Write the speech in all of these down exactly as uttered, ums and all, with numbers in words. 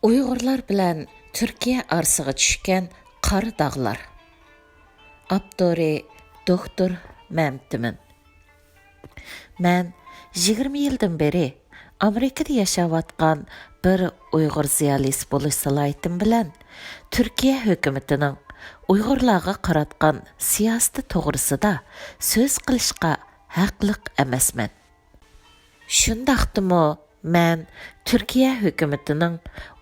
ئۇيغۇرلار بىلەن تۈركىيە ئارىسىغا چۈشكەن قارا داغلار. ئاپتورى دوكتور مەمتىمىن. مەن يىگىرمە يىلدىن بېرى ئامېرىكىدا ياشاۋاتقان بىر ئۇيغۇر زىيالىيسى بولۇش سالاھىيىتىم بىلەن تۈركىيە ھۆكۈمىتىنىڭ ئۇيغۇرلارغا قاراتقان سىياسىتى توغرىسىدا سۆز قىلىشقا ھەقلىق ئەمەسمەن. شۇنداقتىمۇ مەن تۈركىيە ھۆكۈمىتىنىڭ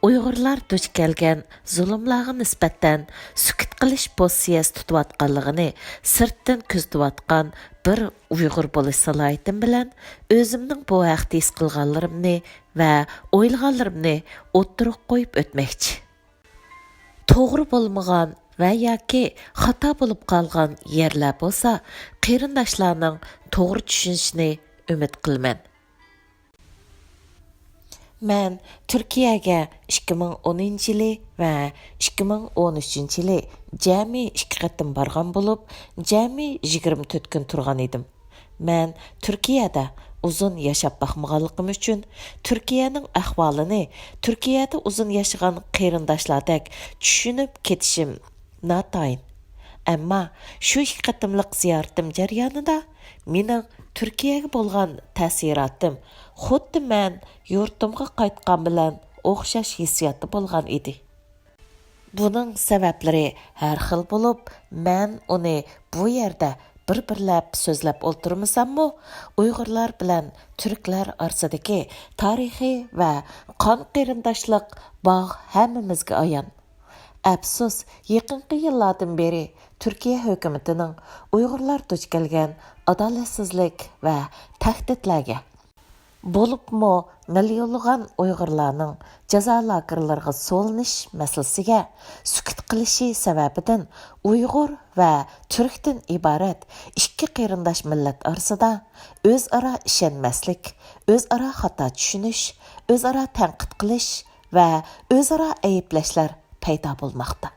ئۇيغۇرلار دۇچ كەلگەن زۇلۇملارغا نىسبەتەن سۈكۈت قىلىش پوزىتسىيەسى تۇتۇۋاتقانلىقىنى سىرتتىن كۆزىتىۋاتقان بىر ئۇيغۇر بولۇش سالاھىيىتىم بىلەن ئۆزۈمنىڭ بۇ ھەقتە ھېس قىلغانلىرىمنى ۋە ئويلىغانلىرىمنى ئوتتۇرىغا قويۇپ ئۆتمەكچى. توغرا بولمىغان ۋە ياكى خاتا بولۇپ قالغان يەرلەر بولسا، قېرىنداشلارنىڭ توغرا چۈشىنىشىنى ئۈمىد قىلىمەن. مەن تۈركىيەگە ئىككى مىڭ ئونىنچى يىلى ۋە ئىككى مىڭ ئون ئۈچىنچى يىلى جەمئىي ئىككى قېتىم بارغان بولۇپ، جەمئىي يىگىرمە تۆت كۈن تۇرغان ئىدىم. مەن تۈركىيەدە ئۇزۇن ياشاپ باقمىغانلىقىم ئۈچۈن، تۈركىيەنىڭ ئەھۋالىنى تۈركىيەدە ئۇزۇن ياشىغان قېرىنداشلاردەك چۈشىنىپ كېتىشىم ناتايىن. ئەمما شۇ ئىككى قېتىملىق زىيارىتىم جەريانىدا مېنىڭ تۈركىيەگە بولغان تەسىراتىم خۇددى مەن يۇرتۇمغا قايتقان بىلەن ئوخشاش ھېسسىياتتا بولغان ئىدى. بۇنىڭ سەۋەبلىرى ھەر خىل بولۇپ، مەن ئۇنى بۇ يەردە بىر-بىرلەپ سۆزلەپ ئولتۇرمىساممۇ، ئۇيغۇرلار بىلەن تۈركلەر ئارىسىدىكى تارىخىي ۋە قان قېرىنداشلىق باغ ھەممىمىزگە ئايان. ئەپسۇس، يېقىنقى يىللاردىن بېرى تۈركىيە ھۆكۈمىتىنىڭ ئۇيغۇرلار دۇچ كەلگەن ئادالەتسىزلىك ۋە تەھدىتلەرگە، بولۇپمۇ مىليونلىغان ئۇيغۇرلارنىڭ جازا لاگېرلىرىغا سولىنىش مەسىلىسىگە سۈكۈت قىلىشى سەۋەبىدىن ئۇيغۇر ۋە تۈركتىن ئىبارەت ئىككى قېرىنداش مىللەت ئارىسىدا ئۆزئارا ئىشەنمەسلىك، ئۆزئارا خاتا چۈشىنىش، ئۆزئارا تەنقىد قىلىش ۋە ئۆزئارا ئەيىبلەشلەر پەيدا بولماقتا.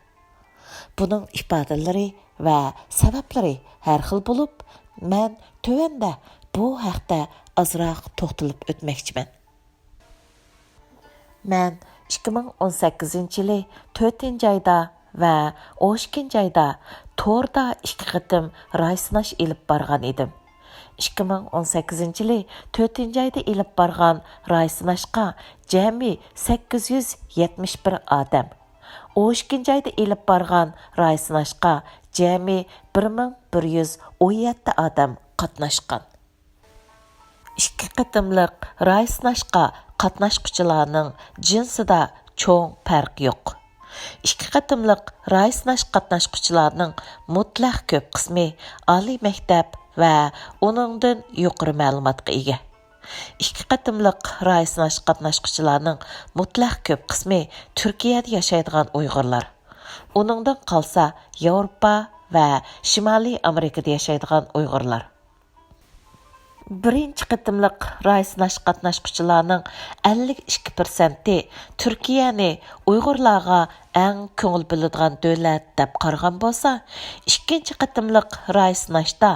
بۇنىڭ ئىپادىلىرى ۋە سەۋەبلىرى ھەر خىل بولۇپ، مەن تۆۋەندە بۇ ھەقتە ئازراق توختىلىپ ئۆتمەكچىمەن. مەن ئىككى مىڭ ئون سەككىزىنچى يىلى تۆتىنچى ئايدا ۋە ئون ئىككىنچى ئايدا توردا ئىككى قېتىم راي سىناش ئېلىپ بارغان ئىدىم. ئىككى مىڭ ئون سەككىزىنچى يىلى تۆتىنچى ئايدا ئېلىپ بارغان راي سىناشقا جەمئىي سەككىز يۈز يەتمىش بىر ئادەم، ئون ئىككىنچى ئايدا ئېلىپ بارغان راي سىناشقا جەمئىي بىر مىڭ بىر يۈز ئون يەتتە ئادەم قاتناشقان. ئىككى قېتىملىق راي سىناشقا قاتناشقۇچىلارنىڭ جىنسىدا چوڭ پەرق يوق. ئىككى قېتىملىق راي سىناش قاتناشقۇچىلارنىڭ مۇتلەق كۆپ قىسمى ئالىي مەكتەپ ۋە ئۇنىڭدىن يۇقىرى مەلۇماتقا ئىگە. ئىككى قېتىملىق راي سىناش قاتناشقۇچىلارنىڭ مۇتلەق كۆپ قىسمى تۈركىيەدە ياشايدىغان ئۇيغۇرلار. ئۇنىڭدىن قالسا ياۋروپا ۋە شىمالىي ئامېرىكىدا ياشايدىغان ئۇيغۇرلار. بىرىنچى قېتىملىق راي سىناش قاتناشقۇچىلارنىڭ ئەللىك ئىككى پىرسەنتى تۈركىيەنى ئۇيغۇرلارغا ئەڭ كۆڭۈل بۆلىدىغان دۆلەت دەپ قارىغان بولسا، ئىككىنچى قېتىملىق راي سىناشتا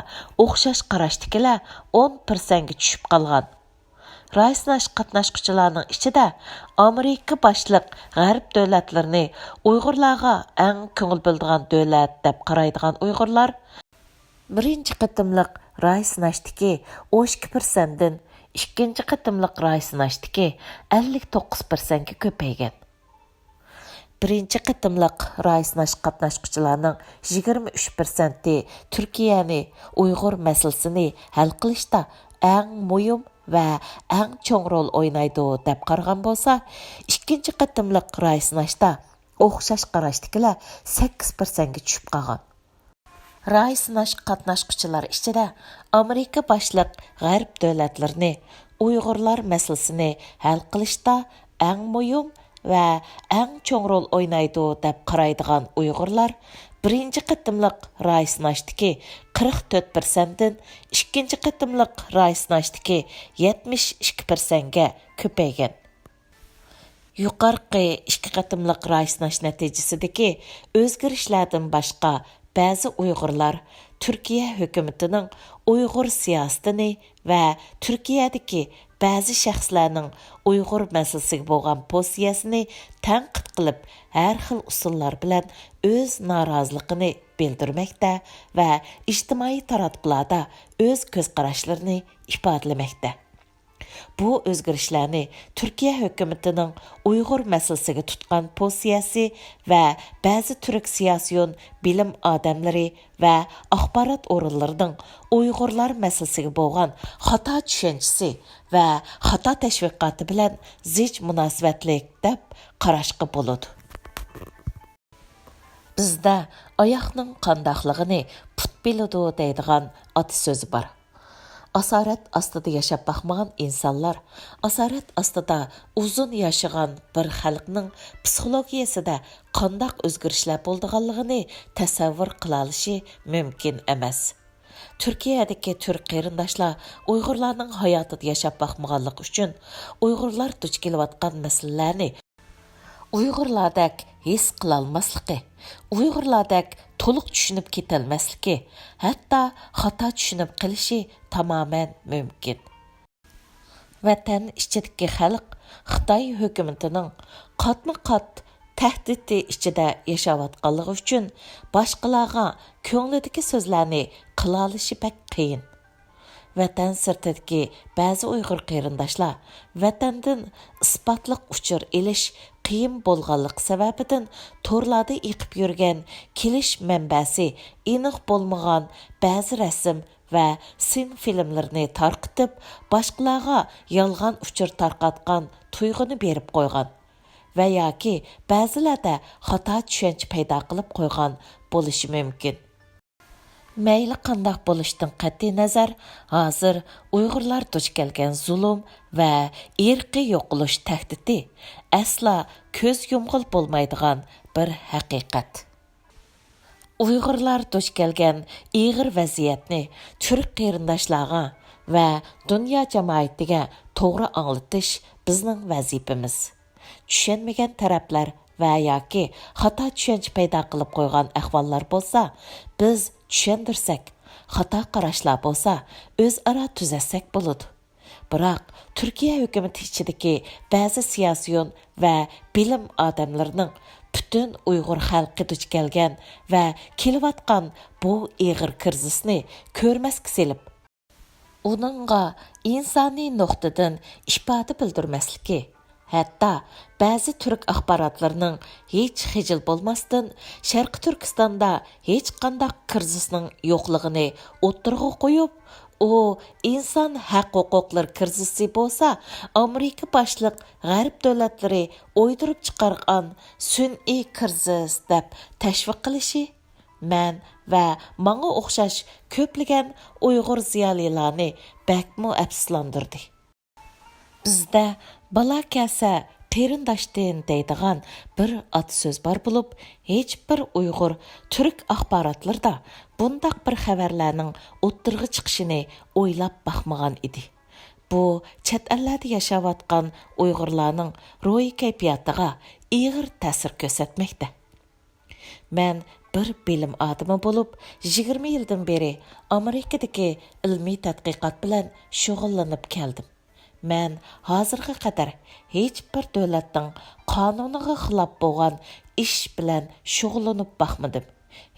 ئوخشاش قاراشتىكىلەر ئون پىرسەنتكە چۈشۈپ قالغان. راي سىناش قاتناشقۇچىلارنىڭ ئىچىدە ئامېرىكا باشلىق غەرب دۆلەتلىرىنى ئۇيغۇرلارغا ئەڭ كۆڭۈل بۆلىدىغان دۆلەت دەپ قارايدىغان ئۇيغۇرلار بىرىنچى قېتىملىق راي سىناشتىكى ئون ئىككى پىرسەنتتىن ئىككىنچى قېتىملىق راي سىناشتىكى ئەللىك توققۇز پىرسەنتكە كۆپەيگەن. بىرىنچى قېتىملىق راي سىناش قاتناشقۇچىلارنىڭ يىگىرمە ئۈچ پىرسەنتى تۈركىيەنى ئۇيغۇر مەسىلىسىنى ھەل قىلىشتا ئەڭ مۇھىم ۋە ئەڭ چوڭ رول ئوينايدۇ دەپ قارىغان بولسا، ئىككىنچى قېتىملىق راي سىناشتا ئوخشاش قاراشتىكىلەر سەككىز پىرسەنتكە چۈشۈپ قالغان. راي سىناش قاتناشقۇچىلار ئىچىدە ئامېرىكا باشلىق غەرب دۆلەتلىرىنى ئۇيغۇرلار مەسىلىسىنى ھەل قىلىشتا ئەڭ مۇھىم ۋە ئەڭ چوڭ رول ئوينايدۇ دەپ قارايدىغان ئۇيغۇرلار بىرىنچى قېتىملىق راي سىناشتىكى قىرىق تۆت پىرسەنتتىن ئىككىنچى قېتىملىق راي سىناشتىكى يەتمىش ئىككى پىرسەنتكە كۆپەيگەن. يۇقارقى ئىككى قېتىملىق راي سىناش نەتىجىسىدىكى ئۆزگىرىشلەردىن باشقا، بەزى ئۇيغۇرلار تۈركىيە ھۆكۈمىتىنىڭ ئۇيغۇر سىياسىتىنى ۋە تۈركىيەدىكى بەزى شەخسلەرنىڭ ئۇيغۇر مەسىلىسىگە بولغان پوزىتسىيەسىنى تەنقىد قىلىپ، ھەر خىل ئۇسۇللار بىلەن ئۆز نارازىلىقىنى بىلدۈرمەكتە ۋە ئىجتىمائىي تاراتقۇلاردا ئۆز كۆز قاراشلىرىنى ئىپادىلىمەكتە. بۇ ئۆزگىرىشلەرنى تۈركىيە ھۆكۈمىتىنىڭ ئۇيغۇر مەسىلىسىگە تۇتقان پوزىتسىيەسى ۋە بەزى تۈرك سىياسىيون، بىلىم ئادەملىرى ۋە ئاخبارات ئورۇنلىرىنىڭ ئۇيغۇرلار مەسىلىسىگە بولغان خاتا چۈشەنچىسى ۋە خاتا تەشۋىقاتى بىلەن زىچ مۇناسىۋەتلىك دەپ قاراشقا بولىدۇ. بىزدە «ئاياقنىڭ قانداقلىقىنى پۇت بىلىدۇ» دەيدىغان ئاتا سۆزى بار. ئاسارەت ئاستىدا ياشاپ باقمىغان ئىنسانلار، ئاسارەت ئاستىدا ئۇزۇن ياشىغان بىر خەلقنىڭ پسىخولوگىيەسىدە قانداق ئۆزگىرىشلەر بولىدىغانلىقىنى تەسەۋۋۇر قىلالىشى مۇمكىن ئەمەس. تۈركىيەدىكى تۈرك قېرىنداشلار ئۇيغۇرلارنىڭ ھاياتىدا ياشاپ باقمىغانلىقى ئۈچۈن، ئۇيغۇرلار دۇچ كېلىۋاتقان مەسىلىلەرنى ئۇيغۇرلاردەك ھېس قىلالماسلىقى، ئۇيغۇرلاردەك تولۇق چۈشىنىپ كېتەلمەسلىكى، ھەتتا خاتا چۈشىنىپ قېلىشى تامامەن مۇمكىن. ۋەتەن ئىچىدىكى خەلق خىتاي ھۆكۈمىتىنىڭ قاتمۇ قات تەھدىتى ئىچىدە ياشاۋاتقانلىقى ئۈچۈن، باشقىلارغا كۆڭلىدىكى سۆزلەرنى قىلالىشى بەك قىيىن. ۋەتەن سىرتىدىكى بەزى ئۇيغۇر قېرىنداشلار ۋەتەندىن ئىسپاتلىق ئۇچۇر ئېلىش قىيىن بولغانلىقى سەۋەبىدىن، تورلاردا ئېقىپ يۈرگەن كېلىش مەنبەسى ئېنىق بولمىغان بەزى رەسىم ۋە سىن فىلىملىرىنى تارقىتىپ، باشقىلارغا يالغان ئۇچۇر تارقاتقان تۇيغۇنى بېرىپ قويغان ۋە ياكى بەزىلەردە خاتا چۈشەنچە پەيدا قىلىپ قويغان بولۇشى مۇمكىن. مەيلى قانداق بولۇشتىن قەتئىينەزەر، ھازىر ئۇيغۇرلار دۇچ كەلگەن زۇلۇم ۋە ئىرقىي يوقىلىش تەھدىتى ئەسلا كۆز يۇمغىلى بولمايدىغان بىر ھەقىقەت. ئۇيغۇرلار دۇچ كەلگەن ئېغىر ۋەزىيەتنى تۈرك قېرىنداشلارغا ۋە دۇنيا جامائىتىگە توغرا ئاڭلىتىش بىزنىڭ ۋەزىپىمىز. چۈشەنمىگەن تەرەپلەر ۋە ياكى خاتا چۈشەنچە پەيدا قىلىپ قويغان ئەھۋاللار بولسا، بىز چۈشەندۈرسەك، خاتا قاراشلار بولسا، ئۆزئارا تۈزەتسەك بولىدۇ. بىراق، تۈركىيە ھۆكۈمىتى ئىچىدىكى بەزى سىياسىيون ۋە بىلىم ئادەملىرىنىڭ پۈتۈن ئۇيغۇر خەلقى دۇچ كەلگەن ۋە كېلىۋاتقان بۇ ئېغىر كىرىزىسنى كۆرمەسكە سېلىپ، ئۇنىڭغا ئىنسانىي نۇقتىدىن ئىپادە بىلدۈرمەسلىكى، ھەتتا بەزى تۈرك ئاخباراتلىرىنىڭ ھېچ خىجىل بولماستىن، شەرقىي تۈركىستاندا ھېچقانداق كىرىزىسنىڭ يوقلۇقىنى ئوتتۇرىغا قويۇپ، ئۇ ئىنسان ھەق ھوقۇقلىرى كىرىزىسى بولسا، ئامېرىكا باشلىق غەرب دۆلەتلىرى ئويدۇرۇپ چىقارغان سۈنئىي كىرىزىس دەپ تەشۋىق قىلىشى، مەن ۋە ماڭا ئوخشاش كۆپلىگەن ئۇيغۇر زىيالىيلارنى بەكمۇ ئەپسۇسلاندۇردى. بىزدە «بالا كەلسە قېرىنداشتىن» دەيدىغان بىر ئاتا سۆز بار بولۇپ، ھېچبىر ئۇيغۇر تۈرك ئاخباراتلىرىدا بۇنداق بىر خەۋەرلەرنىڭ ئوتتۇرىغا چىقىشىنى ئويلاپ باقمىغان ئىدى. بۇ چەت ئەللەردە ياشاۋاتقان ئۇيغۇرلارنىڭ روھىي كەيپىياتىغا ئېغىر تەسىر كۆرسەتمەكتە. مەن بىر بىلىم ئادىمى بولۇپ، يىگىرمە يىلدىن بېرى ئامېرىكىدىكى ئىلمىي تەتقىقات بىلەن شۇغۇللىنىپ كەلدىم. مەن ھازىرغا قەدەر ھېچبىر دۆلەتنىڭ قانۇنىغا خىلاپ بولغان ئىش بىلەن شۇغۇللىنىپ باقمىدىم.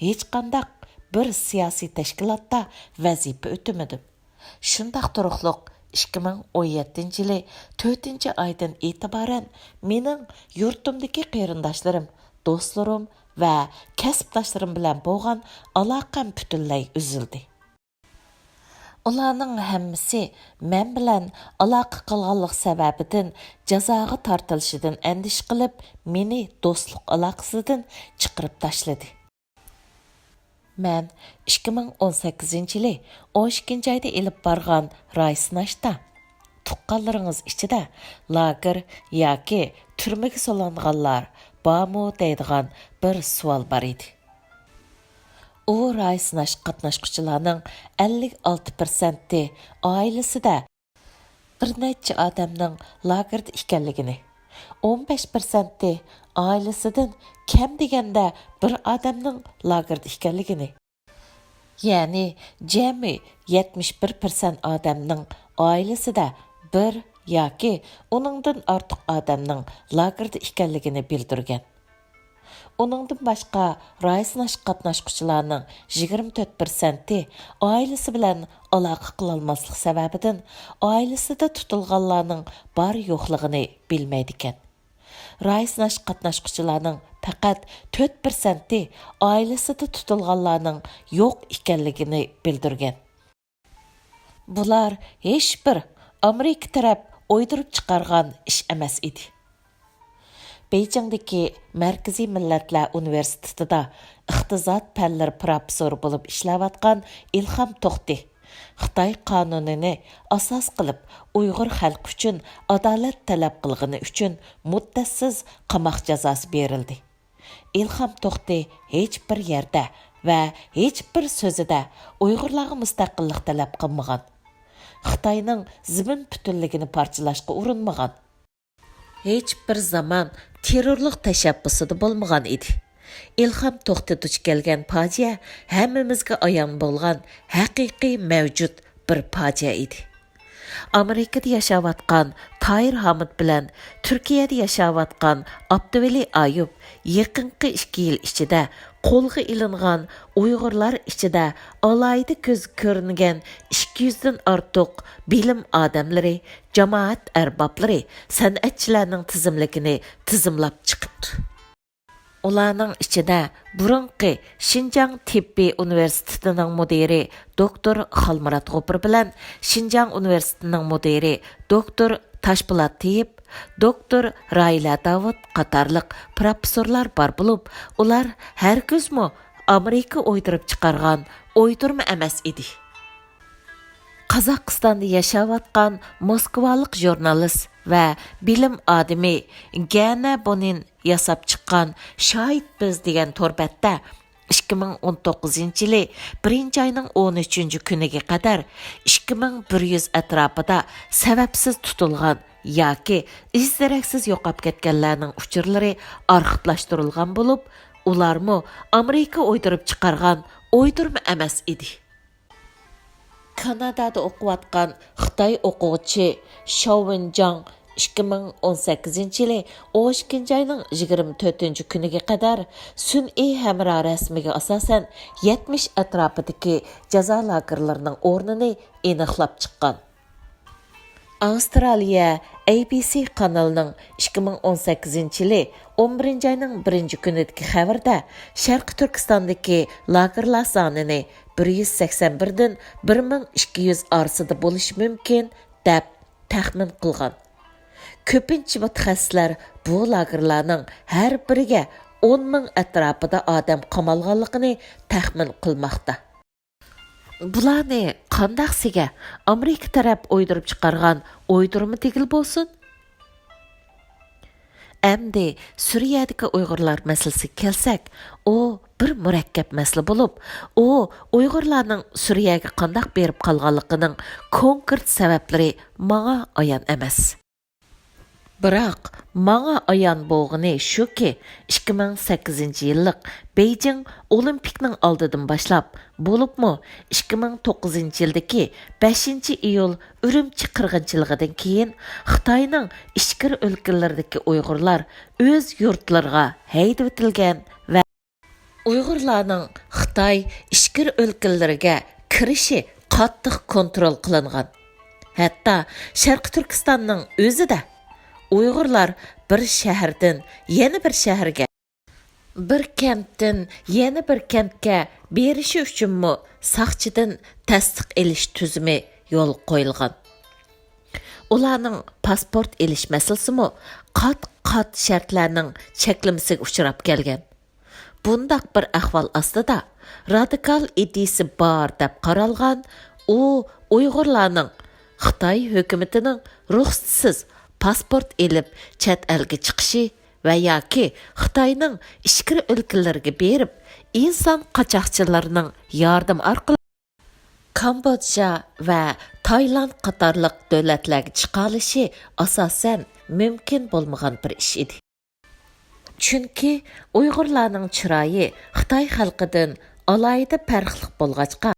ھېچقانداق بىر سىياسىي تەشكىلاتتا ۋەزىپە ئۆتىمىدىم. شۇنداق تۇرۇقلۇق، ئىككى مىڭ ئون يەتتىنچى يىلى تۆتىنچى ئايدىن ئېتىبارەن مېنىڭ يۇرتۇمدىكى قېرىنداشلىرىم، دوستلىرىم ۋە كەسىپداشلىرىم بىلەن بولغان ئالاقەم پۈتۈنلەي ئۈزۈلدى. ئۇلارنىڭ ھەممىسى مەن بىلەن ئالاقە قىلغانلىق سەۋەبىدىن جازاغا تارتىلىشىدىن ئەندىشە قىلىپ، مېنى دوستلۇق ئالاقىسىدىن چىقىرىپ تاشلىدى. مەن ئىككى مىڭ ئون سەككىزىنچى يىلى ئون ئىككىنچى ئايدا ئېلىپ بارغان راي سىناشتا، «تۇغقانلىرىڭىز ئىچىدە لاگېر ياكى تۈرمىگە سولانغانلار بارمۇ؟» دەيدىغان بىر سوئال بار ئىدى. ئۇ راي سىناش قاتناشقۇچىلارنىڭ ئەللىك ئالتە پىرسەنتى ئائىلىسىدە بىر نەچچە ئادەمنىڭ لاگېردا ئىكەنلىكىنى، ئون بەش پىرسەنتى ئائىلىسىدىن كەم دېگەندە بىر ئادەمنىڭ لاگېردا ئىكەنلىكىنى، يەنى جەمئىي يەتمىش بىر پىرسەنت ئادەمنىڭ ئائىلىسىدە بىر ياكى ئۇنىڭدىن ئارتۇق ئادەمنىڭ لاگېردا ئىكەنلىكىنى بىلدۈرگەن. ئۇنىڭدىن باشقا، راي سىناش قاتناشقۇچىلارنىڭ يىگىرمە تۆت پىرسەنتى ئائىلىسى بىلەن ئالاقە قىلالماسلىق سەۋەبىدىن، ئائىلىسىدە تۇتۇلغانلارنىڭ بار يوقلۇقىنى بىلمەيدىكەن. راي سىناش قاتناشقۇچىلارنىڭ پەقەت تۆت پىرسەنتى ئائىلىسىدە تۇتۇلغانلارنىڭ يوق ئىكەنلىكىنى بىلدۈرگەن. بۇلار ھېچبىر ئامېرىكا تەرەپ ئويدۇرۇپ چىقارغان ئىش ئەمەس ئىدى. بېيجىڭدىكى مەركىزىي مىللەتلەر ئۇنىۋېرسىتېتىدا ئىقتىساد پەنلىرى پروفېسسورى بولۇپ ئىشلەۋاتقان ئىلھام توختى خىتاي قانۇنىنى ئاساس قىلىپ ئۇيغۇر خەلقى ئۈچۈن ئادالەت تەلەپ قىلغىنى ئۈچۈن مۇددەتسىز قاماق جازاسى بېرىلدى. ئىلھام توختى ھېچبىر يەردە ۋە ھېچبىر سۆزىدە ئۇيغۇرلارغا مۇستەقىللىق تەلەپ قىلمىغان، خىتاينىڭ زېمىن پۈتۈنلۈكىنى پارچىلاشقا ئۇرۇنمىغان، ھېچبىر زامان تېررورلۇق تەشەببۇسىدا بولمىغان ئىدى. ئىلھام توختى دۇچ كەلگەن پاجىئە ھەممىمىزگە ئايان بولغان ھەقىقىي مەۋجۇت بىر پاجىئە ئىدى. ئامېرىكىدا ياشاۋاتقان تاھىر ھامۇت بىلەن تۈركىيەدە ياشاۋاتقان ئابدۇۋەلى ئايۇپ يېقىنقى ئىككى يىل ئىچىدە قولغا ئېلىنغان ئۇيغۇرلار ئىچىدە ئالاھىدە كۆزگە كۆرۈنگەن ئىككى يۈزدىن ئارتۇق بىلىم ئادەملىرى، جامائەت ئەربابلىرى، سەنئەتچىلەرنىڭ تىزىملىكىنى تىزىملاپ چىقىپتۇ. ئۇلارنىڭ ئىچىدە بۇرۇنقى شىنجاڭ تېببىي ئۇنىۋېرسىتېتىنىڭ مۇدىرى دوكتور خالمۇرات غوپۇر بىلەن شىنجاڭ ئۇنىۋېرسىتېتىنىڭ مۇدىرى دوكتور تاشپولات تېيىپ، دوكتور راھىلە داۋۇت قاتارلىق پروفېسسورلار بار بولۇپ، ئۇلار ھەرگىزمۇ ئامېرىكا ئويدۇرۇپ چىقارغان ئويدۇرما ئەمەس ئىدى. قازاقىستاندا ياشاۋاتقان موسكۋالىق ژۇرنالىست ۋە بىلىم ئادىمى گەنە بونىن ياساپ چىققان شاھىت بىز دېگەن تور بەتتە ئىككى مىڭ ئون توققۇزىنچى يىلى بىرىنچى ئاينىڭ ئون ئۈچىنچى كۈنىگە قەدەر ئىككى مىڭ بىر يۈز ئەتراپىدا سەۋەبسىز تۇتۇلغان ياكى ئىز دېرەكسىز يوقاپ كەتكەنلەرنىڭ ئۇچۇرلىرى ئارخىپلاشتۇرۇلغان بولۇپ، ئۇلارمۇ ئامېرىكا ئويدۇرۇپ چىقارغان ئويدۇرما ئەمەس ئىدى. كانادادا ئوقۇۋاتقان خىتاي ئوقۇغۇچى شاۋېنجاڭ ئىككى مىڭ ئون سەككىزىنچى يىلى ئون ئىككىنچى ئاينىڭ يىگىرمە تۆتىنچى كۈنىگە قەدەر سۈنئىي ھەمراھ رەسىمىگە ئاساسەن يەتمىش ئەتراپىدىكى جازا لاگېرلىرىنىڭ ئورنىنى ئېنىقلاپ چىققان. ئاۋسترالىيە ئەي بى سى قانىلىنىڭ ئىككى مىڭ ئون سەككىزىنچى يىلى ئون بىرىنچى ئاينىڭ بىرىنچى كۈنىدىكى خەۋىرىدە شەرقىي تۈركىستاندىكى لاگېرلار سانىنى بىر يۈز سەكسەن بىردىن بىر مىڭ ئىككى يۈز ئارىسىدا بولۇشى مۇمكىن، دەپ تەخمىن قىلغان. كۆپىنچە مۇتەخەسسىسلەر بۇ لاگېرلارنىڭ ھەر بىرىگە ئون مىڭ ئەتراپىدا ئادەم قامالغانلىقىنى تەخمىن قىلماقتا. بۇلارنى قانداقسىگە ئامېرىكا تەرەپ ئويدۇرۇپ چىقارغان ئويدۇرما دېگىلى بولسۇن؟ ئەمدى سۈرىيەدىكى ئۇيغۇرلار مەسىلىسىگە كەلسەك، ئۇ بىر مۇرەككەپ مەسىلە بولۇپ، ئۇ ئۇيغۇرلارنىڭ سۈرىيەگە قانداق بېرىپ قالغانلىقىنىڭ كونكرېت سەۋەبلىرى ماڭا ئايان ئەمەس. بىراق، ماڭا ئايان بولغىنى شۇكى، ئىككى مىڭ سەككىزىنچى يىللىق بېيجىڭ ئولىمپىكنىڭ ئالدىدىن باشلاپ، بولۇپمۇ ئىككى مىڭ توققۇزىنچى يىلدىكى بەشىنچى ئىيۇل ئۈرۈمچى قىرغىنچىلىقىدىن كېيىن، خىتاينىڭ ئىچكىرى ئۆلكىلىرىدىكى ئۇيغۇرلار ئۆز يۇرتلىرىغا ھەيدىۋېتىلگەن ۋە ئۇيغۇرلارنىڭ خىتاي ئىچكىرى ئۆلكىلىرىگە كىرىشى قاتتىق كونترول قىلىنغان. ھەتتا شەرقىي تۈركىستاننىڭ ئۆزىدە ئۇيغۇرلار بىر شەھەردىن يەنە بىر شەھەرگە، بىر كەنتتىن يەنە بىر كەنتكە بېرىشى ئۈچۈنمۇ ساقچىدىن تەستىق ئېلىش تۈزۈمى يولغا قويۇلغان. ئۇلارنىڭ پاسپورت ئېلىش مەسىلىسىمۇ قات-قات شەرتلەرنىڭ چەكلىمىسىگە ئۇچراپ كەلگەن. بۇنداق بىر ئەھۋال ئاستىدا، رادىكال ئىدىيىسى بار دەپ قارالغان ئۇ ئۇيغۇرلارنىڭ خىتاي ھۆكۈمىتىنىڭ رۇخسىتىسىز پاسپورت ئېلىپ چەت ئەلگە چىقىشى ۋە ياكى خىتاينىڭ ئىچكىرى ئۆلكىلىرىگە بېرىپ، ئىنسان قاچاقچىلىرىنىڭ ياردىمى ئارقىلىق كامبودژا ۋە تايلاند قاتارلىق دۆلەتلەرگە چىقالىشى ئاساسەن مۇمكىن بولمىغان بىر ئىش ئىدى. چۈنكى ئۇيغۇرلارنىڭ چىرايى خىتاي خەلقىدىن ئالاھىدە پەرقلىق بولغاچقا،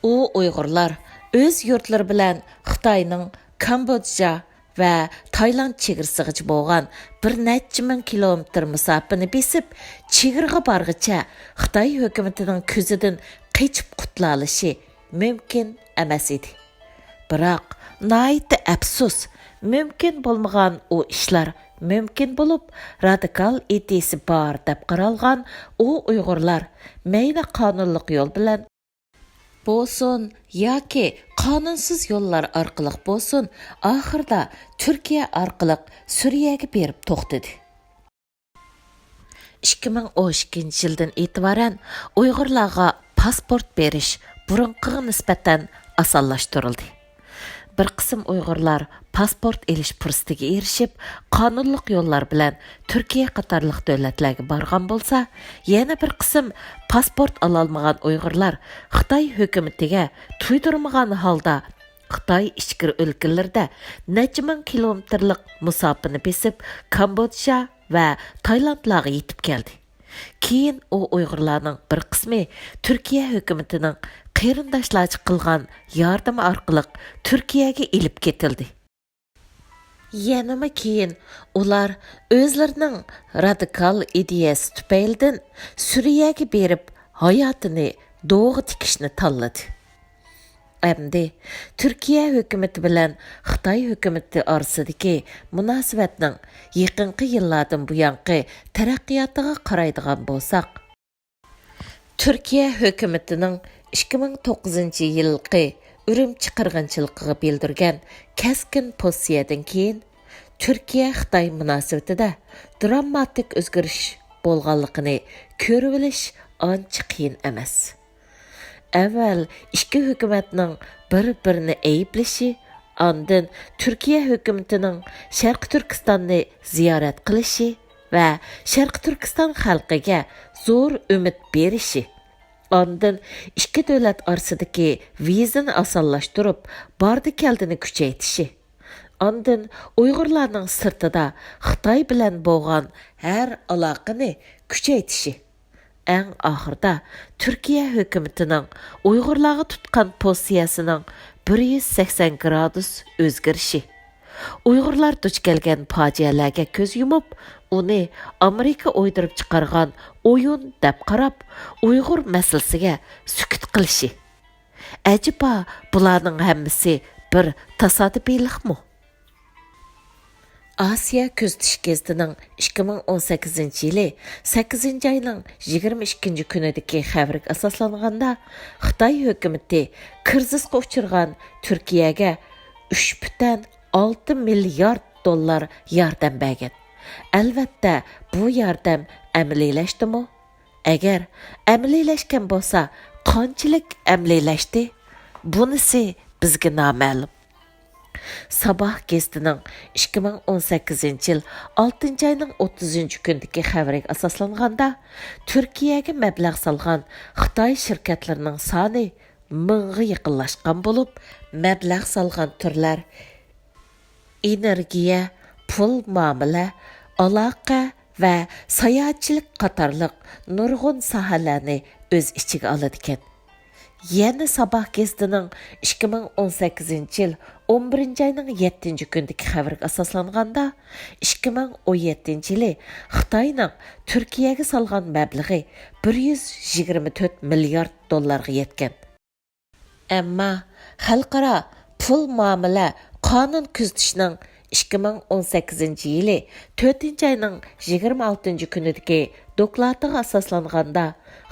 ئۇ ئۇيغۇرلار ئۆز يۇرتلىرى بىلەن خىتاينىڭ كامبودژا ۋە تايلاند چېگرىسىغىچە بولغان بىر نەچچە مىڭ كىلومېتىر مۇساپىنى بېسىپ، چېگرىغا بارغىچە خىتاي ھۆكۈمىتىنىڭ كۆزىدىن قېچىپ قۇتۇلالىشى مۇمكىن ئەمەس ئىدى. بىراق، ناھايىتى ئەپسۇس، مۇمكىن بولمىغان ئۇ ئىشلار مۇمكىن بولۇپ، رادىكال ئىدىيىسى بار دەپ قارالغان ئۇ ئۇيغۇرلار مەيلى قانۇنلۇق يول بىلەن بولسۇن ياكى قانۇنسىز يوللار ئارقىلىق بولسۇن، ئاخىرىدا تۈركىيە ئارقىلىق سۈرىيەگە بېرىپ توختىدى. ئىككى مىڭ ئون ئىككىنچى يىلدىن ئېتىبارەن ئۇيغۇرلارغا پاسپورت بېرىش بۇرۇنقىغا نىسبەتەن ئاسانلاشتۇرۇلدى. بىر قىسىم ئۇيغۇرلار پاسپورت ئېلىش پۇرسىتىگە ئېرىشىپ، قانۇنلۇق يوللار بىلەن تۈركىيە قاتارلىق دۆلەتلەرگە بارغان بولسا، يەنە بىر قىسىم پاسپورت ئالالمىغان ئۇيغۇرلار خىتاي ھۆكۈمىتىگە تۇيدۇرمىغان ھالدا خىتاي ئىچكىرى ئۆلكىلىرىدە نەچچە مىڭ كىلومېتىرلىق مۇساپىنى بېسىپ، كامبودژا ۋە تايلاندلارغا يېتىپ كەلدى. كېيىن ئۇ ئۇيغۇرلارنىڭ بىر قىسمى تۈركىيە ھۆكۈمىتىنىڭ قېرىنداشلارچە قىلغان ياردىمى ئارقىلىق تۈركىيەگە ئېلىپ كېتىلدى. يەنىمۇ كېيىن ئۇلار ئۆزلىرىنىڭ رادىكال ئىدىيەسى تۈپەيلىدىن سۈرىيەگە بېرىپ ھاياتىنى دوغا تىكىشنى تاللىدى. ئەمدى تۈركىيە ھۆكۈمىتى بىلەن خىتاي ھۆكۈمىتى ئارىسىدىكى مۇناسىۋەتنىڭ يېقىنقى يىللاردىن بۇيانقى تەرەققىياتىغا قارايدىغان بولساق، تۈركىيە ھۆكۈمىتىنىڭ ئىككى مىڭ توققۇزىنچى يىلقى ئۈرۈمچى قىرغىنچىلىقىغا بىلدۈرگەن كەسكىن پوزىتسىيەدىن كېيىن، تۈركىيە-خىتاي مۇناسىۋىتىدە دراماتىك ئۆزگىرىش بولغانلىقىنى كۆرۈۋېلىش ئانچە قىيىن ئەمەس. ئەۋۋەل ئىككى ھۆكۈمەتنىڭ بىر-بىرىنى ئەيىبلىشى، ئاندىن تۈركىيە ھۆكۈمىتىنىڭ شەرقىي تۈركىستاننى زىيارەت قىلىشى ۋە شەرقىي تۈركىستان خەلقىگە زور ئۈمىد بېرىشى، ئاندىن ئىككى دۆلەت ئارىسىدىكى ۋىزىنى ئاسانلاشتۇرۇپ، باردى-كەلدىنى كۈچەيتىشى، ئاندىن ئۇيغۇرلارنىڭ سىرتىدا خىتاي بىلەن بولغان ھەر ئالاقىنى كۈچەيتىشى، ئەڭ ئاخىرىدا تۈركىيە ھۆكۈمىتىنىڭ ئۇيغۇرلارغا تۇتقان پوزىتسىيەسىنىڭ بىر يۈز سەكسەن گرادۇس ئۆزگىرىشى، ئۇيغۇرلار دۇچ كەلگەن پاجىئەلەرگە كۆز يۇمۇپ، ئۇنى ئامېرىكا ئويدۇرۇپ چىقارغان ئويۇن دەپ قاراپ، ئۇيغۇر مەسىلىسىگە سۈكۈت قىلىشى. ئەجەبا، بۇلارنىڭ ھەممىسى بىر تاسادىپىيلىقمۇ؟ ئاسىيا كۆزىتىش گېزىتىنىڭ ئىككى مىڭ ئون سەككىزىنچى يىلى سەككىزىنچى ئاينىڭ يىگىرمە ئىككىنچى كۈنىدىكى خەۋىرىگە ئاساسلانغاندا، خىتاي ھۆكۈمىتى كىرىزىسقا ئۇچرىغان تۈركىيەگە ئۈچ پۈتۈن ئالتە مىليارد دوللار ياردەم بەرگەن. ئەلۋەتتە، بۇ ياردەم ئەمەلىيلەشتىمۇ؟ ئەگەر ئەمەلىيلەشكەن بولسا، قانچىلىك ئەمەلىيلەشتى؟ بۇنىسى بىزگە نامەلۇم. ساباھ گېزىتىنىڭ ئىككى مىڭ ئون سەككىزىنچى يىل ئالتىنچى ئاينىڭ ئوتتۇزىنچى كۈنىدىكى خەۋىرىگە ئاساسلانغاندا، تۈركىيەگە مەبلەغ سالغان خىتاي شىركەتلىرىنىڭ سانى مىڭغا يېقىنلاشقان بولۇپ، مەبلەغ سالغان تۈرلەر ئېنېرگىيە، پۇل مۇئامىلە، ئالاقە ۋە ساياھەتچىلىك قاتارلىق نۇرغۇن ساھەلەرنى ئۆز ئىچىگە ئالىدىكەن. يەنە ساباھ گېزىتىنىڭ ئىككى مىڭ ئون سەككىزىنچى يىل ئون بىرىنچى ئاينىڭ يەتتىنچى كۈنىدىكى خەۋىرىگە ئاساسلانغاندا، ئىككى مىڭ ئون يەتتىنچى يىلى خىتاينىڭ تۈركىيەگە سالغان مەبلىغى بىر يۈز يىگىرمە تۆت مىليارد دوللارغا يەتكەن. ئەمما خەلقئارا پۇل مۇئامىلە قانۇن كۆزىتىشنىڭ ئىككى مىڭ ئون سەككىزىنچى يىلى تۆتىنچى ئاينىڭ يىگىرمە ئالتىنچى كۈنىدىكى دوكلاتىغا ئاساسلانغاندا،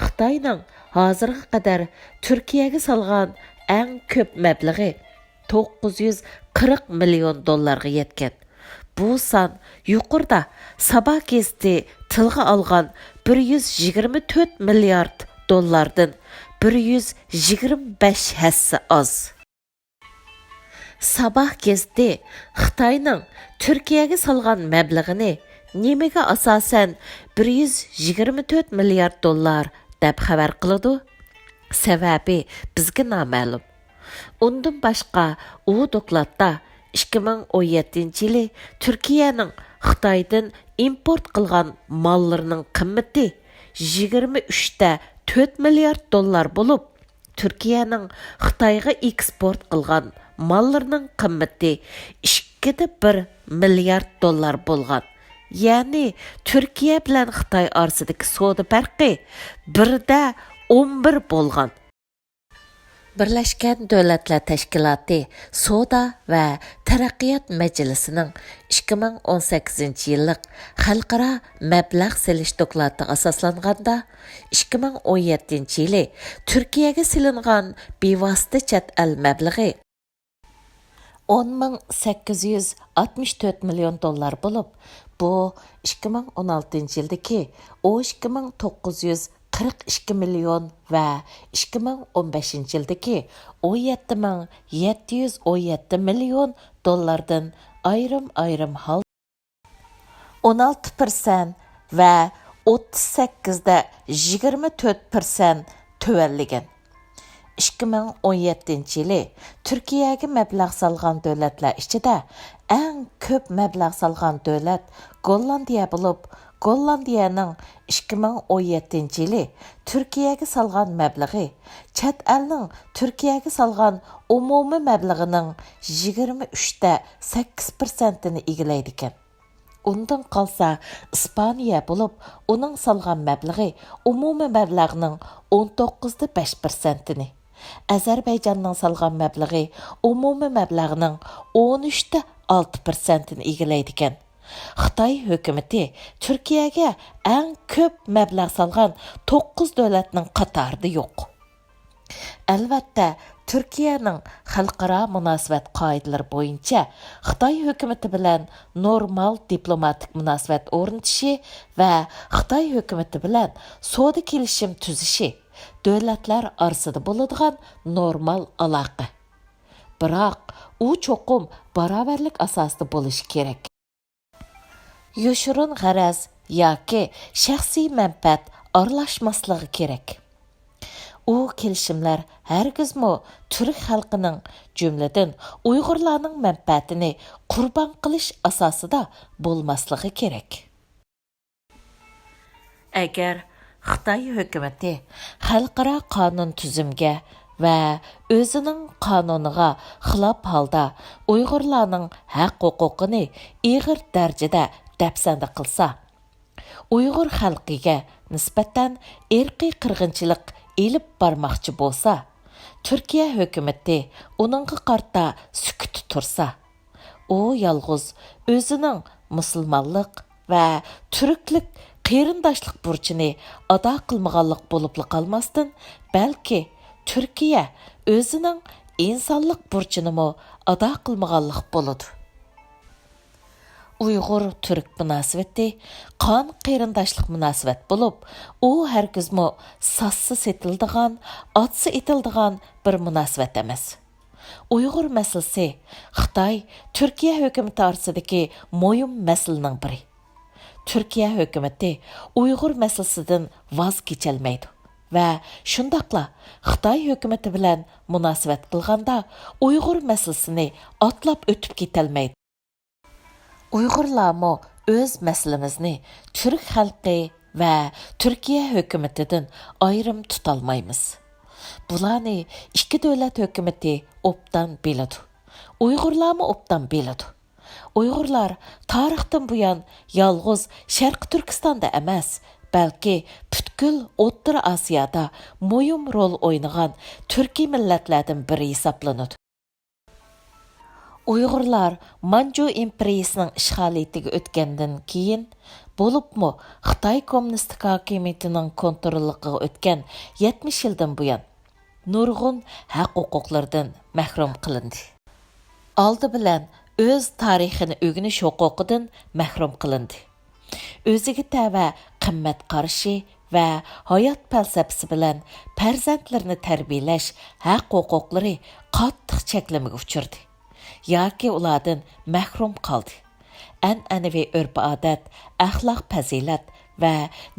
خىتاينىڭ ھازىرغا قەدەر تۈركىيەگە سالغان ئەڭ كۆپ مەبلىغى توققۇز يۈز قىرىق مىليون دوللارغا يەتكەن. بۇ سان يۇقىرىدا ساباھ گېزىتى تىلغا ئالغان بىر يۈز يىگىرمە تۆت مىليارد دوللاردىن بىر يۈز يىگىرمە بەش ھەسسە ئاز. ساباھ گېزىتى خىتاينىڭ تۈركىيەگە سالغان مەبلىغىنى نېمىگە ئاساسەن بىر يۈز يىگىرمە تۆت مىليارد دوللار دەپ خەۋەر قىلىدۇ؟ سەۋەبى بىزگە نامەلۇم. ئۇندىن باشقا، ئۇ دوكلاتتا ئىككى مىڭ ئون يەتتىنچى يىلى تۈركىيەنىڭ خىتايدىن ئىمپورت قىلغان ماللىرىنىڭ قىممىتى يىگىرمە ئۈچ تە تۆت مىليارد دوللار بولۇپ، تۈركىيەنىڭ خىتايغا ئېكسپورت قىلغان ماللىرىنىڭ قىممىتى ئىككىدە بىر مىليارد دوللار بولغان. يەنى تۈركىيە بىلەن خىتاي ئارىسىدىكى سودا پەرقى بىردە ئون بىر بولغان. بىرلەشكەن دۆلەتلەر تەشكىلاتى سودا ۋە تەرەققىيات مەجلىسىنىڭ ئىككى مىڭ ئون سەككىزىنچى يىللىق خەلقئارا مەبلەغ سېلىش دوكلاتىغا ئاساسلانغاندا، ئىككى مىڭ ئون يەتتىنچى يىلى تۈركىيەگە سېلىنغان بىۋاسىتە چەت ئەل مەبلىغى ئون مىڭ سەككىز يۈز ئاتمىش تۆت مىليون دوللار بولۇپ، بۇ ئىككى مىڭ ئون ئالتىنچى يىلدىكى ئون ئىككى مىڭ توققۇز يۈز قىرىق ئىككى مىليون ۋە ئىككى مىڭ ئون بەشىنچى يىلدىكى ئون يەتتە مىڭ يەتتە يۈز ئون يەتتە مىليون دوللاردىن ئايرىم-ئايرىم ھالدا ئون ئالتە پىرسەنت ۋە ئوتتۇز سەككىزدە يىگىرمە تۆت پىرسەنت تۆۋەنلىگەن. ئىككى مىڭ ئون يەتتىنچى يىلى تۈركىيەگە مەبلەغ سالغان دۆلەتلەر ئىچىدە ئەڭ كۆپ مەبلەغ سالغان دۆلەت گوللاندىيە بولۇپ، گوللاندىيەنىڭ ئىككى مىڭ ئون يەتتىنچى يىلى تۈركىيەگە سالغان مەبلىغى چەت ئەلنىڭ تۈركىيەگە سالغان ئومۇمىي مەبلىغىنىڭ يىگىرمە ئۈچتە سەككىز پىرسەنتىنى ئىگىلەيدىكەن. ئۇندىن قالسا ئىسپانىيە بولۇپ، ئۇنىڭ سالغان مەبلىغى ئومۇمىي مەبلەغنىڭ ئون توققۇزدا بەش پىرسەنتىنى، ئەزەربەيجاننىڭ سالغان مەبلىغى ئومۇمىي مەبلەغنىڭ ئون ئۈچتە ئالتە پىرسەنتىنى ئىگىلەيدىكەن. خىتاي ھۆكۈمىتى تۈركىيەگە ئەڭ كۆپ مەبلەغ سالغان توققۇز دۆلەتنىڭ قاتارىدا يوق. ئەلۋەتتە، تۈركىيەنىڭ خەلقئارا مۇناسىۋەت قائىدىلىرى بويىچە خىتاي ھۆكۈمىتى بىلەن نورمال دىپلوماتىك مۇناسىۋەت ئورنىتىشى ۋە خىتاي ھۆكۈمىتى بىلەن سودا كېلىشىم تۈزۈشى دۆلەتلەر ئارىسىدا بولىدىغان نورمال ئالاقە. بىراق، ئۇ چوقۇم باراۋەرلىك ئاساسىدا بولۇشى كېرەك. يوشۇرۇن غەرەز ياكى شەخسىي مەنپەئەت ئارىلاشماسلىقى كېرەك. ئۇ كېلىشىملەر ھەرگىزمۇ تۈرك خەلقىنىڭ، جۈملىدىن ئۇيغۇرلارنىڭ مەنپەئەتىنى قۇربان قىلىش ئاساسىدا بولماسلىقى كېرەك. ئەگەر خىتاي ھۆكۈمىتى خەلقئارا قانۇن تۈزۈمگە ۋە ئۆزىنىڭ قانۇنىغا خىلاپ ھالدا ئۇيغۇرلارنىڭ ھەق ھوقۇقىنى ئېغىر دەرىجىدە دەپسەندە قىلسا، ئۇيغۇر خەلقىگە نىسبەتەن ئىرقىي قىرغىنچىلىق ئېلىپ بارماقچى بولسا، تۈركىيە ھۆكۈمىتى ئۇنىڭغا قارىتا سۈكۈتتە تۇرسا، ئۇ يالغۇز ئۆزىنىڭ مۇسۇلمانلىق ۋە تۈركلۈك قېرىنداشلىق بۇرچىنى ئادا قىلمىغانلىق بولۇپلا قالماستىن، بەلكى تۈركىيە ئۆزىنىڭ ئىنسانلىق بۇرچىنىمۇ ئادا قىلمىغانلىق بولىدۇ. ئۇيغۇر تۈرك مۇناسىۋىتى قان قېرىنداشلىق مۇناسىۋەت بولۇپ، ئۇ ھەرگىزمۇ ساتسا سېتىلىدىغان، ئاتسا ئېتىلىدىغان بىر مۇناسىۋەت ئەمەس. ئۇيغۇر مەسىلىسى خىتاي، تۈركىيە ھۆكۈمىتى ئارىسىدىكى مۇھىم مەسىلىنىڭ بىرى. تۈركىيە ھۆكۈمىتى ئۇيغۇر مەسىلىسىدىن ۋاز كېچەلمەيدۇ ۋە شۇنداقلا خىتاي ھۆكۈمىتى بىلەن مۇناسىۋەت قىلغاندا ئۇيغۇر مەسىلىسىنى ئاتلاپ ئۆتۈپ كېتەلمەيدۇ. ئۇيغۇرلارمۇ ئۆز مەسىلىمىزنى تۈرك خەلقى ۋە تۈركىيە ھۆكۈمىتىدىن ئايرىم تۇتالمايمىز. بۇلارنى ئىككى دۆلەت ھۆكۈمىتى ئوبدان بىلىدۇ. ئۇيغۇرلارمۇ ئوبدان بىلىدۇ. ئۇيغۇرلار تارىختىن بۇيان يالغۇز شەرقىي تۈركىستاندا ئەمەس، بەلكى پۈتكۈل ئوتتۇرا ئاسىيادا مۇھىم رول ئوينىغان تۈركىي مىللەتلەردىن بىرى ھېسابلىنىدۇ. ئۇيغۇرلار مانجۇ ئىمپېرىيىسىنىڭ ئىشغالىيىتىگە ئۆتكەندىن كېيىن، بولۇپمۇ خىتاي كوممۇنىستىك ھاكىمىيىتىنىڭ كونتروللۇقىغا ئۆتكەن يەتمىش يىلدىن بۇيان، نۇرغۇن ھەق-ھوقۇقلىرىدىن مەھرۇم قىلىندى. ئالدى بىلەن ئۆز تارىخىنى ئۆگىنىش ھوقۇقىدىن مەھرۇم قىلىندى. ئۆزىگە تەۋە قىممەت قارىشى ۋە ھايات پەلسەپىسى بىلەن پەرزەنتلىرىنى تەربىيەلەش ھەق-ھوقۇقلىرى قاتتىق چەكلىمىگە ئۇچرىدى ياكى ئۇلاردىن مەھرۇم قالدى. ئەنئەنىۋى ئۆرپ-ئادەت، ئەخلاق-پەزىلەت ۋە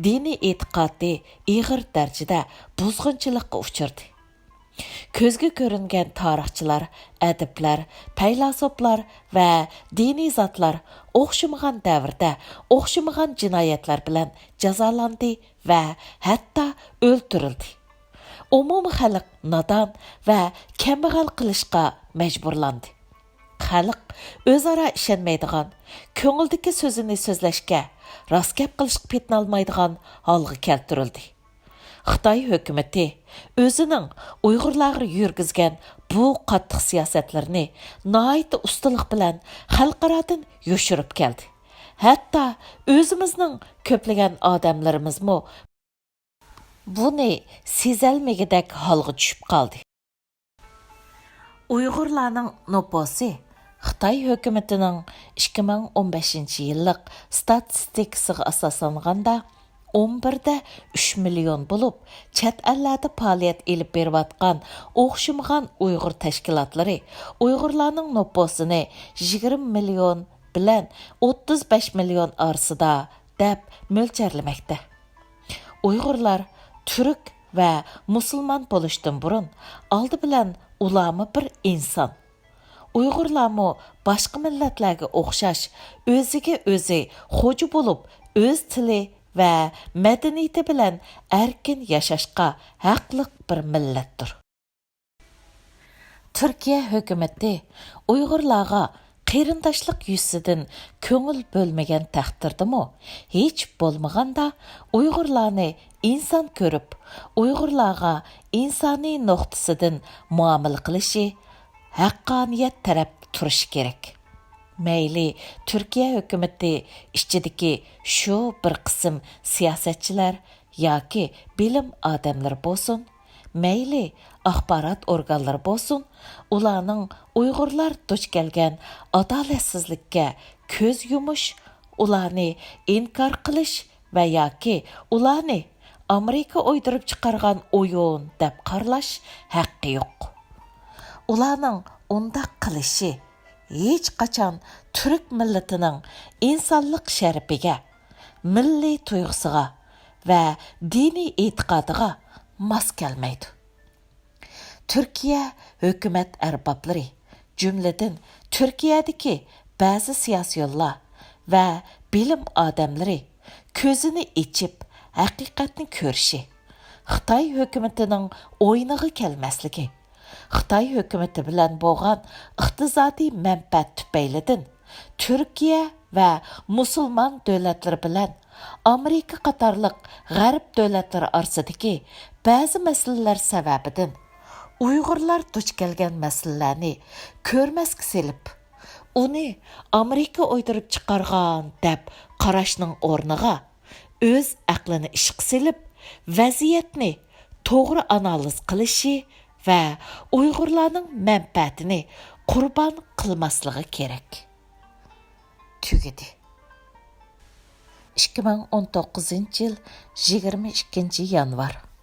دىنىي ئېتىقادى ئېغىر دەرىجىدە بۇزغۇنچىلىققا ئۇچرىدى. كۆزگە كۆرۈنگەن تارىخچىلار، ئەدىبلەر، پەيلاسوپلار ۋە دىنىي زاتلار ئوخشىمىغان دەۋردە ئوخشىمىغان جىنايەتلەر بىلەن جازالاندى ۋە ھەتتا ئۆلتۈرۈلدى. ئومۇمىي خەلق نادان ۋە كەمبەغەل قىلىشقا مەجبۇرلاندى. خەلق ئۆزئارا ئىشەنمەيدىغان، كۆڭلىدىكى سۆزىنى سۆزلەشكە، راست گەپ قىلىشقا پېتىنالمايدىغان ھالغا كەلتۈرۈلدى. خىتاي ھۆكۈمىتى ئۆزىنىڭ ئۇيغۇرلارغا يۈرگۈزگەن بۇ قاتتىق سىياسەتلىرىنى ناھايىتى ئۇستىلىق بىلەن خەلقئارادىن يوشۇرۇپ كەلدى. ھەتتا ئۆزىمىزنىڭ كۆپلىگەن ئادەملىرىمىزمۇ بۇنى سېزەلمىگۈدەك ھالغا چۈشۈپ قالدى. ئۇيغۇرلارنىڭ نوپۇسى خىتاي ھۆكۈمىتىنىڭ ئىككى مىڭ ئون بەشىنچى يىللىق ستاتىستىكىسىغا ئاساسلانغاندا، ئون بىر دە ئۈچ مىليون بولۇپ، چەت ئەللەردە پائالىيەت ئېلىپ بېرىۋاتقان ئوخشىمىغان ئۇيغۇر تەشكىلاتلىرى ئۇيغۇرلارنىڭ نوپۇسىنى يىگىرمە مىليون بىلەن ئوتتۇز بەش مىليون ئارىسىدا دەپ مۆلچەرلىمەكتە. ئۇيغۇرلار تۈرك ۋە مۇسۇلمان بولۇشتىن بۇرۇن، ئالدى بىلەن ئۇلارمۇ بىر ئىنسان. ئۇيغۇرلارمۇ باشقا مىللەتلەرگە ئوخشاش ئۆزىگە ئۆزى خوجا بولۇپ، ئۆز تىلى ۋە مەدەنىيىتى بىلەن ئەركىن ياشاشقا ھەقلىق بىر مىللەتتۇر. تۈركىيە ھۆكۈمىتى ئۇيغۇرلارغا قېرىنداشلىق يۈزىسىدىن كۆڭۈل بۆلمىگەن تەقدىردىمۇ، ھېچ بولمىغاندا ئۇيغۇرلارنى ئىنسان كۆرۈپ، ئۇيغۇرلارغا ئىنسانىي نۇقتىسىدىن مۇئامىلە قىلىشى، ھەققانىيەت تەرەپتە تۇرۇشى كېرەك. مەيلى تۈركىيە ھۆكۈمىتى ئىچىدىكى شۇ بىر قىسىم سىياسەتچىلەر ياكى بىلىم ئادەملىرى بولسۇن، مەيلى ئاخبارات ئورگانلىرى بولسۇن، ئۇلارنىڭ ئۇيغۇرلار دۇچ كەلگەن ئادالەتسىزلىككە كۆز يۇمۇش، ئۇلارنى ئىنكار قىلىش ۋە ياكى ئۇلارنى ئامېرىكا ئويدۇرۇپ چىقارغان ئويۇن دەپ قارىلاش ھەققى يوق. ئۇلارنىڭ ئۇنداق قىلىشى ھېچقاچان تۈرك مىللىتىنىڭ ئىنسانلىق شەرىپىگە، مىللىي تۇيغۇسىغا ۋە دىنىي ئېتىقادىغا ماس كەلمەيدۇ. تۈركىيە ھۆكۈمەت ئەربابلىرى، جۈملىدىن تۈركىيەدىكى بەزى سىياسىيونلار ۋە بىلىم ئادەملىرى كۆزىنى ئېچىپ، ھەقىقەتنى كۆرۈشى، خىتاي ھۆكۈمىتىنىڭ ئويۇنىغا كەلمەسلىكى، خىتاي ھۆكۈمىتى بىلەن بولغان ئىقتىسادىي مەنپەئەت تۈپەيلىدىن تۈركىيە ۋە مۇسۇلمان دۆلەتلىرى بىلەن ئامېرىكا قاتارلىق غەرب دۆلەتلىرى ئارىسىدىكى بەزى مەسىلىلەر سەۋەبىدىن ئۇيغۇرلار دۇچ كەلگەن مەسىلىلەرنى كۆرمەسكە سېلىپ، ئۇنى ئامېرىكا ئويدۇرۇپ چىقارغان دەپ قاراشنىڭ ئورنىغا، ئۆز ئەقلىنى ئىشقا سېلىپ، ۋەزىيەتنى توغرا ئانالىز قىلىشى ۋە ئۇيغۇرلارنىڭ مەنپەئەتىنى قۇربان قىلماسلىقى كېرەك. تۈگىدى. ئىككى مىڭ ئون توققۇزىنچى يىل يىگىرمە ئىككىنچى يانۋار.